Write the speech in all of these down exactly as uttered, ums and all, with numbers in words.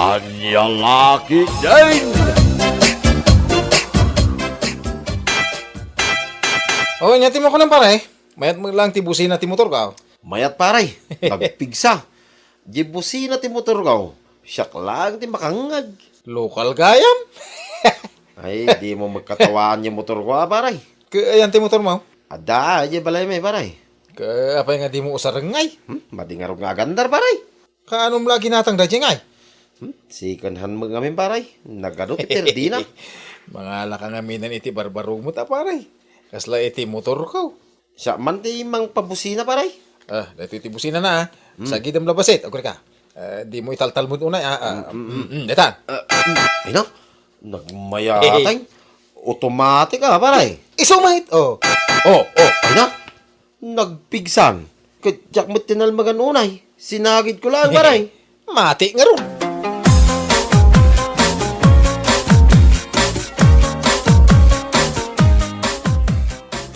Ania la ketdin? O, ania ti makunak, pare? Mayat met lang ti busina ti motorko. Mayat, pare. Nagpigsa. Diay busina ti motorko, siak laeng ti makangngeg. Lokal gayam? Ay, dimo met katawaan diay motorko, a, pare. Ket ania ti motormo? Adda, diay balaymi, pare. Ket apay nga dimo usarengngay? Hmm, madi ngarud nga agandar, pare. Kaanom la ginatang daydiay ngay? Hmm, second hand met ngamin, pare. Nagadu ti perdina. Mangalaka ngaminen iti barbarok met, a, pare. Kasla iti motorko. Siak man ti mangpabusina, pare. Ah, daytoy ti businana, a. Hmm. Sagidem la bassit, agrika. Eh, dimo italtalmud unay, a, a. Mm, mm, mm. Mm, mm, daytan. Ah, mm, ay na, nagmayatay. Automatic, a, pare. Isu met, o. O, o, ay na. Nagpigsa. Ket diak met tinalmagan unay. Sinagidko laeng, pare. Mati ngarud.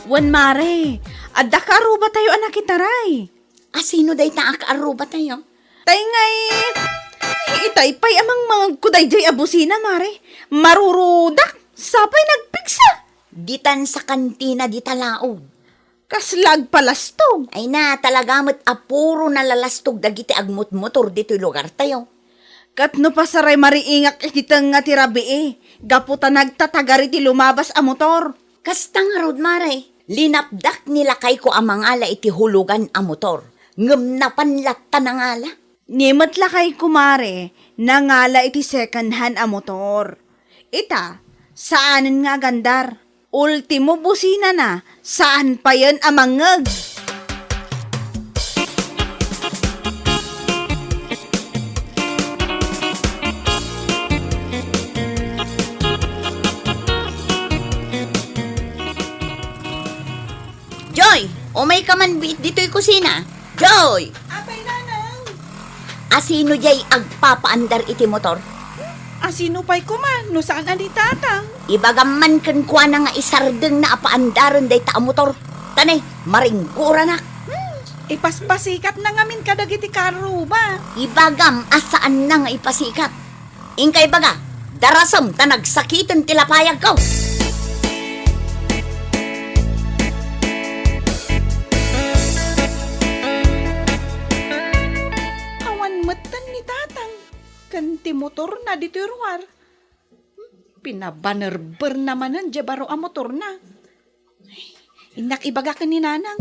Wen, mare, adda kaarrubatayo a nakitaray. A, sino dayta a kaarrubatayo? Tay ngay, itay pay a mangmangegko daydiay a busina, mare. Marurudak. Sapay nagpigsa. Ditan sa kantina dita laog. Kasla agpalastog. Ay na, talaga met a puro nalalastog dagiti agmotmotor ditoy lugartayo. Ket no pasaray mariingak iti tengnga ti rabii, gapu ta nagtatagari ti lumabas a motor. Kasta ngarud, mare, linapdak ni lakayko a mangala iti hulugan a motor, ngem napan latta nangala. Ni met lakayko, mare, nangala iti second hand a motor. Ita, saanen nga agandar. Ultimo businana, saan payen a mangngeg. Joy, umayka man biit ditoy kusina. Joy! Apay, nanang? Asino jay agpapaandar iti motor? Asino pay koma no saan a ni tatang? Ibagam man kenkuana nga isardengna a paandaren dayta a motor. Tanay, maringgoranak. Hmm, ipaspasikatna ngamin kadagiti kaarruba. Ibagam a saanna nga ipasikat. Inka ibaga, darasem ta nagsakiten ti lapayagko. Awan metten ni tatang ken ti motorna ditoy ruar. Pinabanerberna manen diay baro a motorna. Innak ibaga ken ni nanang.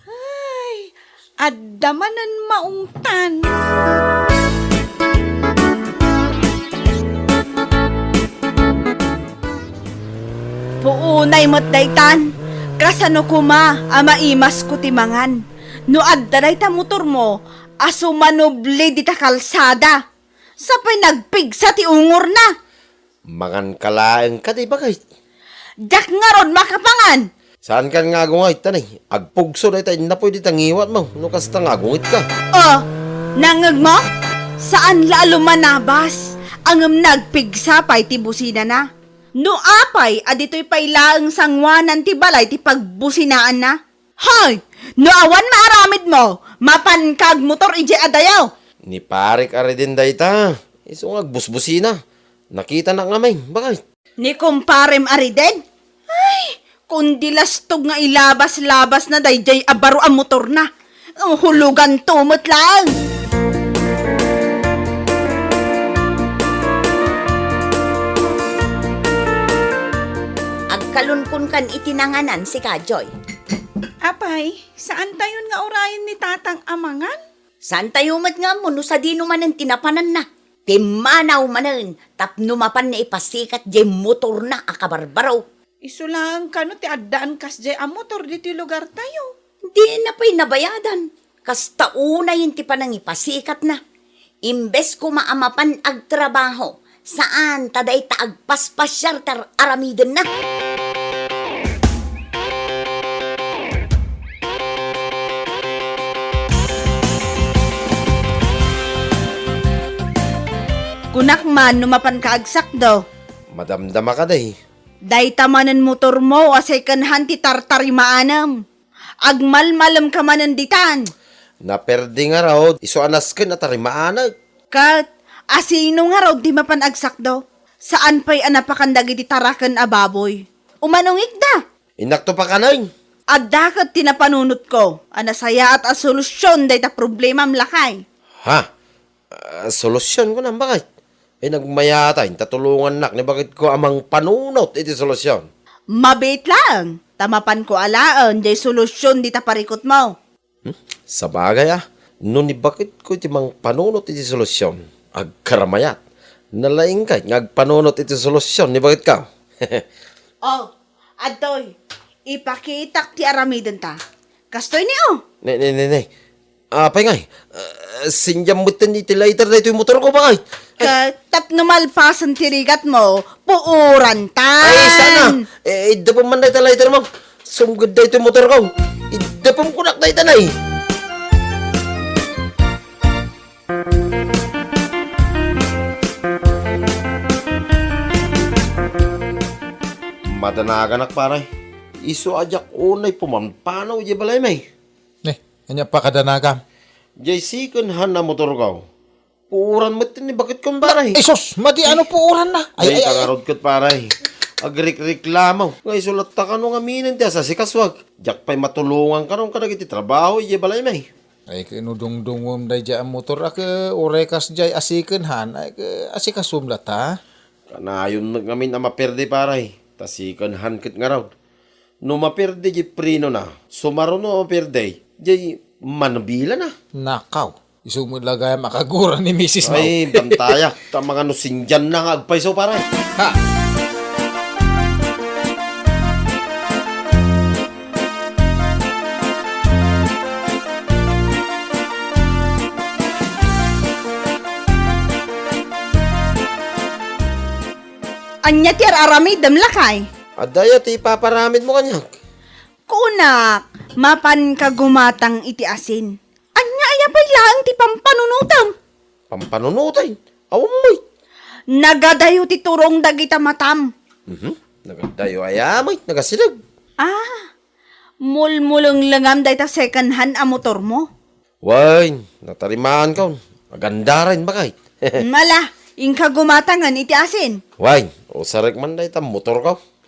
Ay, adda manen maungtan. Puonay met daytan. Kasano koma a maimasko ti mangan? No adda dayta motormo a sumanubli dita kalsada, sapay nagpigsa ti ungorna. Manganka laeng kadi, bagay. Diak ngarud makapangan. Saankan nga agungayt, tanay. Agpugso dayta innapuy dita ngiwatmo, no kasta nga agungitka. O, nangngegmo? Saan la a lumanabas, ngem nagpigsa pay ti businana. No apay a ditoy pay laeng sanguanan ti balay ti pagbusinaanna? Hay! No awan maaramidmo, mapanka agmotor idiay adayo. Ni parek a Reden dayta, isu nga agbusbusina. Nakitanak ngamin, bakit? Ni kumparem a Reden? Ay, kundi lastog nga ilabas-labasna daydiay a baro a motorna. Huluganto met laeng. Agkalunkunkan iti nanganan, sika, Joy. Apay, saantayon nga urayen ni tatang a mangan? Saantayo met nga ammo no sadino manen ti napananna. Pimmanaw manen tapno mapanna ipasikat diay motorna a kabarbaro. Isu laeng kano ti addaan kasdiay a motor ditoy lugartayo? Dina pay nabayadan. Kasta unayen ti panangipasikatna. Imbes koma a mapan agtrabaho, saan ta dayta agpaspasiar ti ar-aramidenna. Kunak man no mapanka agsakdo. Madamdama kadi. Dayta manen motormo a second hand ti tartarimaanem. Agmalmalemka manen ditan. Naperdi ngarud, isu a nasken a tarimaanek. Ket, Asino ngarud ti mapan agsakdo? Saan pay a napakan dagiti taraken a baboy? Umanungikda. Innakto pakaneng. Adda ket ti napanunotko a nasayaat a solusyon dayta problemam, lakay. Ha? Ah, solusyon, kunam, bakit? Ay, nagmayata, inta tulongannak ni bakitko a mangpanunot iti solusyon. Mabiit laeng, ta mapanko alaen jay solusyon dita parikutmo. Hmm? Sabagay, ah, no ni bakitko iti mangpanunot iti solusyon, agkaramayat. Nalaingkay nga agpanunot iti solusyon ni bakitko. Oh, adtoy, ipakitak ti aramidenta. Kastoy ni, oh. Ne, ne, ne, ne. Apay ngay, ah, sindiam metten iti lighter daytoy motorko, bakit? Ay. Ket tapno malpasen ti rigatmo, puorantan. Ay, sana. Eh, iddepem man dayta lighter mo. Sumged daytoy motorko. Iddepem kunak dayta, nay. Madanaganak, pare. Isu a diak unay pumanpanaw idiay balay, may. Ne, ania pakadanagam? Jay second hand a motorko. Puoran met ni bakitko, pare. Ay, sus! Madi, ano puoranna? Ay, ay, ay, ay. Ngarud ket, pare. Agrikreklamo. Nga isu latta kano ngamin ti asasikasoak. Diak pay matulongan kano kadagiti trabaho idiay balay, may. Ay, ket no dungdungom daydiay a motor a ket uray kasdiay a second hand, ay, ket asikasom latta. Kanayon met ngamin a maperde, pare. Ta second hand ket ngarud. No maperde diay prenona, sumaruno a maperde, diay manubilana. Nakaw, isu met la gayam a kagura ni misis mo. Ay, bantayak, ta mangano sindianna nga agpayso, pare. Ha! Ania ti ar-aramidem, lakay? Adda aya ti ipaparamidmo kaniak? Kunak, mapanka gumatang iti asin. Ania aya pay laeng ti pampanunotem? Pampanunoten? Awan met. Nagadayo ti turong dagita matam. Mhm. Nagadayo aya met, nagasideg. Ah, mulmulenglengam dayta second hand a motormo. Wen, natarimaanko. Agandaren, bakit? Mala, inka gumatangen iti asin. Wen, usarek man dayta motorko.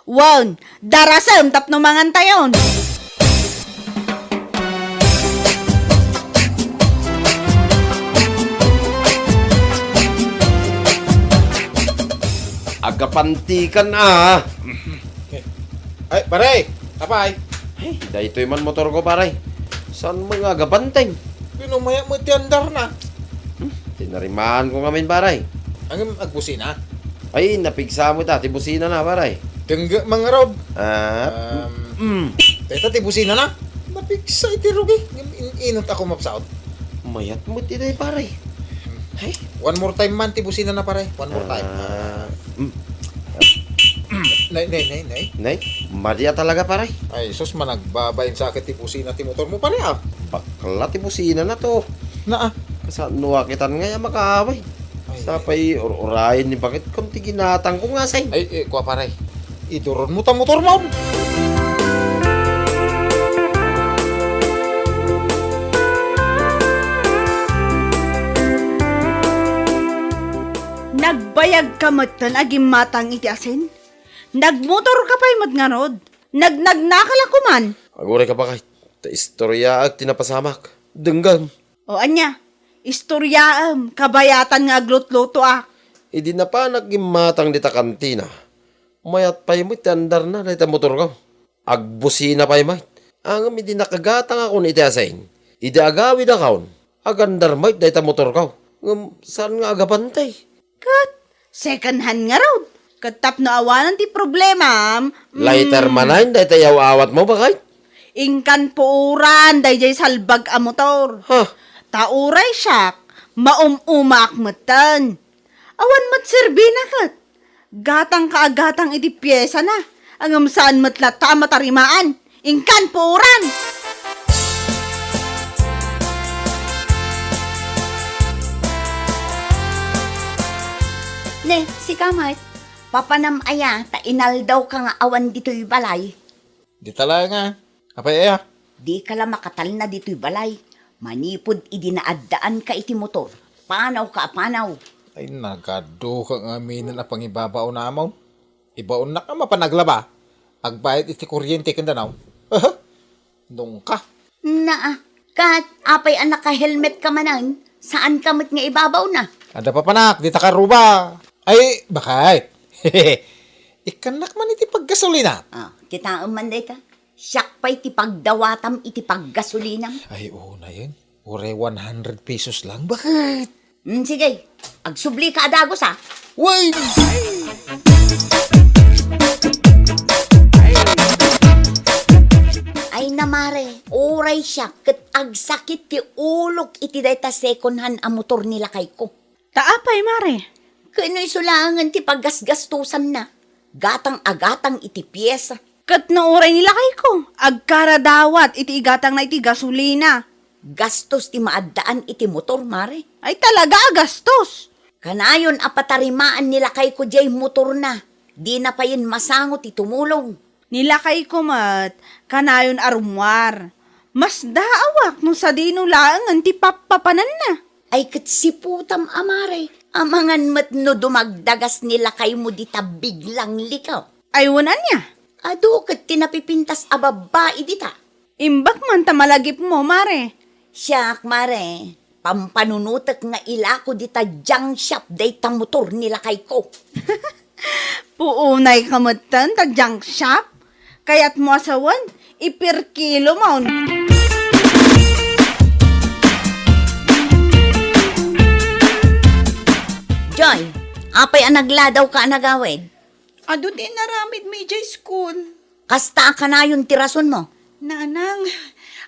Wen, darasem tapno mangantayon. Agapantikan, ah. Ay, pare! Apay? Ay, daytoy man motorko, pare. Saan mo nga agabanteng? Pinumayak mo ti andarna. Hmm, tinarimaan ko ngamin, pare. Ang agbusina? Ay, napigsa mo ta, ti busina na, pare. Dengge mangarod. Ah, Um, mm. Teta ti busina na. Napigsa iti rugi. Ngem in-, inot ako mapsaot. Mayat mo ti day, pare. Ay. One more time man ti busina na, pare. One more time. Ah, mm. Nay, nay, nay, nay. Nay, madi a talaga, pare. Ay, sus, managbabain sa akin ti busina ti motor mo, pare, ah. Bakla ti busina na to. Na, ah. Kasano akitan nga ya makaaway? Ay, sapay ur-urayen ni bakit kon ti ginatang ko nga say. Ay, eh, kua, pare. Iduron mo ta motor mo. Nagbayag ka metten a gimmatang iti asin? Nagmotor ka pay met ngarud? Nagnagnaka la koman? Aguray ka, bakit? Ta istoryaak ti napasamak. Denggan. O ania, istoryaem, kabayatan nga aglutlutoak. Idi napanak gimmatang dita kantina, mayat pay met ti andarna dayta motorko. Agbusina pay met. Ngem idi nakagatangakon iti asin, idi agawidakon, agandar met dayta motorko. Ngem saan nga agabantay. Ket second hand ngarud. Ket tapno awanan ti problemam, mm. Lighter manen dayta yaw-awatmo, bakit? Inkan puoran daydiay salbag a motor. Ha? Ta uray siak, maum-umaak metten. Awan met serbina ket. Gatang ka a gatang iti piesana. Ngem saan met latta a matarimaan. Inkan puoran! Ne, sika met, papanam aya ta inaldawka nga awan ditoy balay? Dita laeng a. Apay aya? Dika la makatalna ditoy balay. Manipud idi naaddaanka iti motor, panawka a panaw. Ay, nagadu ka nga aminen a pangibabaon amon. Ibaonnak a mapan aglaba. Agbayad iti kuryente ken danaw. Aha. Nungka. Naa, kat apay a naka-helmet ka manen, saan ka met nga ibabawna? Adda papanak, dita karuba. Ay, bakay. Ikkannak man iti paggasolina. Ah, kitaem man dayta. Siak pay ti pagdawatam iti paggasolinam. Ay, oo na yan. Uray one hundred pesos lang. Bakit? Mm, sige. Agsubli ka a dagus, ah. Way! Ay na, mare, uray siak ket agsakit ti ulok iti dayta second hand a motor ni lakayko. Ta apay, mare? Ken no isu laengen ti paggasgastosanna, gatang a gatang iti piesa. Ket no uray ni lakayko, agkaradawat iti igatangna iti gasolina. Gastos ti maaddaan iti motor, mare. Ay, talaga a gastos! Kanayon a patarimaan ni lakayko diay motorna. Dina payen masango ti tumulong. Ni lakayko met, kanayon a rummuar. Masdaawak no sadino laengen ti pappapananna. Ay, ket siputam a, mare, amangan met no dumagdagas ni lakaymo dita biglang likaw. Ay, wen ania? Adu ket ti napipintas a babbai dita. Imbag man ta malagipmo, mare. Siak, mare, pampanunotek nga ilako dita junk shop dayta motor ni lakayko. Puunay ka metten ta junk shop? Kayatmo a sawen, ipirkilomon. Joy, apay a nagladaw ka a nagawid? Adu ti inaramidmi idiay school. Kasta a kanayon ti rasonmo? Nanang,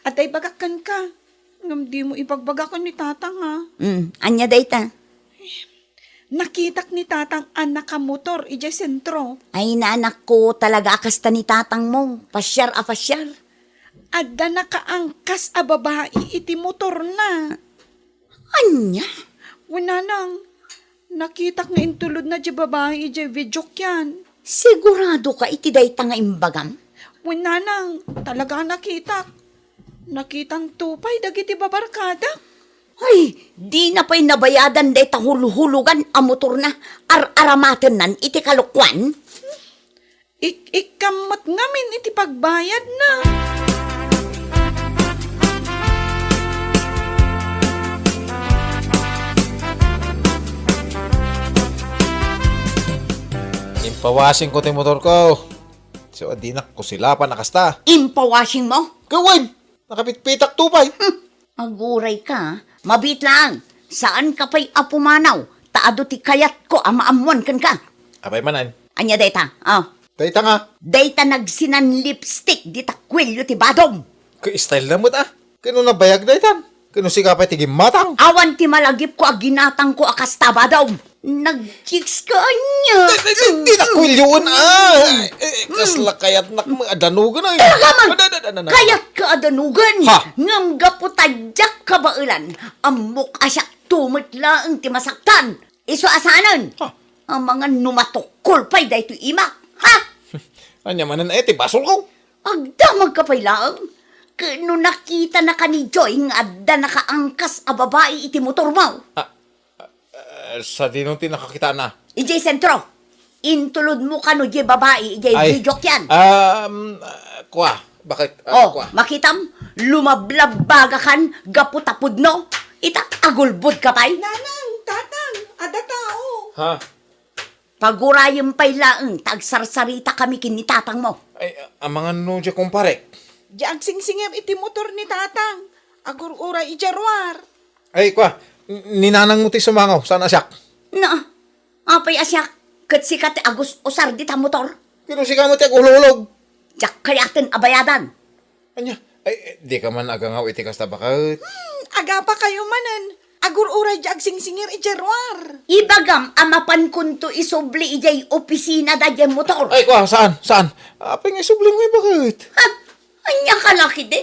adda ibagak kenka. Ngem dimo ibagbaga ken ni tatang, a. Mm, ania dayta? Nakitak ni tatang a nakamotor idiay sentro. Ay, nanakko, talaga a kasta ni tatangmo. Pasiar a pasiar. Adda nakaangkas a babai iti motorna. Ania? Wen, nanang, nakitak nga intulodna diay babai idiay videokean. Sigurado ka iti dayta nga imbagam? Wen, nanang, talaga a nakitak. Nakitanto pay dagiti babarkadak. Ay, dina pay nabayadan dayta hulhulogan a motorna, ar-aramatennan iti kalokuan? Ik-ikkam met ngamin iti pagbayadna. Impawasingko ti motorko. So, dinak kusilapan a kasta. Impawasingmo? Kawen! Nakapitpitak to pay. Hmm. Aguray ka, mabiit laeng. Saan ka pay a pumanaw, ta adu ti kayatko a maammuan kenka. Apay manen? Ania dayta? Oh. Dayta nga. Dayta nagsinan lipstick dita kuelio ti badom. Ka-style na met, a. Ken no nabayag daytan? Ken no sika pay ti gimmatang? Awan ti malagipko a ginatangko a kasta, badom. Nag-chicks ka ania? Di, di, di, di na kuelioen, a. Eh, kasla kayatnak met a danugen, ay. Talaga man! Ada, ada, ada, ada, ada. Kayatka a danugen. Ha? Ngem gapu ta diak kabaelan, ammok a siak to met laeng ti masaktan. Isu a saanen. Ha? Amangan no matukkol pay daytoy imak. Ha? Ania manen, eh, ti basolko? Agdamagka pay laeng. Ket no nakitanaka ni Joy nga adda nakaangkas a babai iti motormo. Ah, Eh, sadino ti nakakitana? Idiay sentro. Intulodmo kano diay babai idiay videokean. Um, ah, kua, bakit? Ah, oh, kua. Makitam, lumablabbagakan gapu ta pudno. Ita, agulbodka pay. Nanang, tatang, adda tao. Ha? Pagurayem pay laeng ta agsarsaritakami ken ni tatangmo. Ay, amangan no diay kumparek? Diay agsingsingir iti motor ni tatang. Agur-uray idiay ruar. Ay, kua, n-, ni nanangmo ti sumangaw, saan a siak? Na, apay a siak, ket sika ti agus-usar dita motor? Ket no sika met ti agululog. Diak kayaten a bayadan. Ania? Ay, eh, dika man agangaw iti kasta, baket? Hmm, agapakayo manen. Agur-uray diay agsingsingir idiay ruar. Ibagam a mapankonto isubli idiay opisina daydiay motor. Ay, kua, saan? Saan? Apay nga isublimo, baket? Ha? Ania ka la ketdi?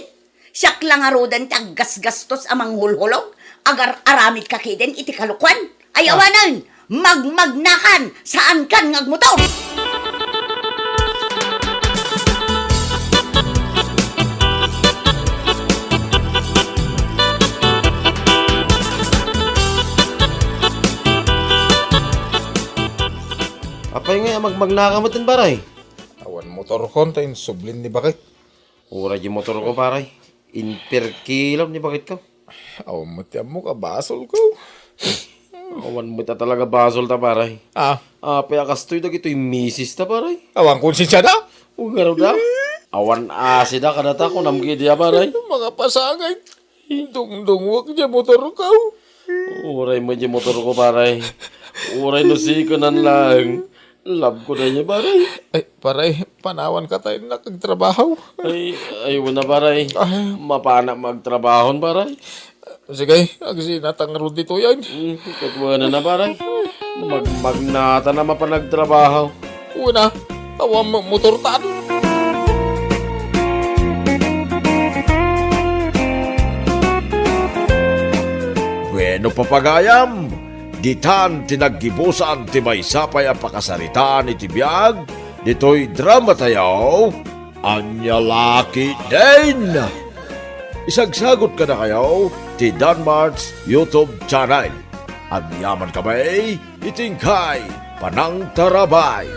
Siak la ngaruden ti aggasgastos a manghulhulog, agar-aramidka ketdin iti kalokuan. Ay, ah, awanen, magmagnakan, saankan nga agmotor. Kayatko nga magmagnaka metten, pare. Awan motorko ta insublin ni baket. Uray diay motorko, pare. Inperkilak ni baketko. Awan met ti ammok a basolko. Awan met a talaga basolta, pare. Ah. Apay a kastoy dagitoy misista, pare? Awan konsensiada? O, ngarud a? Awan asida kadata, kunam kadi a, pare. Makapasagay. Dungdungngoek diay motorko. Uray met diay motorko, pare. Uray no sikonan laeng. Love ko dayta, pare. Ay, pare, panawanka ta innak agtrabaho. Ay, ay, wen a, pare. Ay. Mapanak magtrabaho, pare. Sige, agsinatang ngarud ditoy, ay. Mm, ket wen a, pare. Magmagnata a mapan agtrabaho. Wen a, awan mo-, motortan. Bueno, papagayam, ditan ti naggibusan ti maysa pay a pakasaritaan iti biag ditoy dramatayo, Ania La Ketdin. Isagsagut kadakayo ti Danmart's YouTube channel. Agyamankami iti inkay panangtarabay.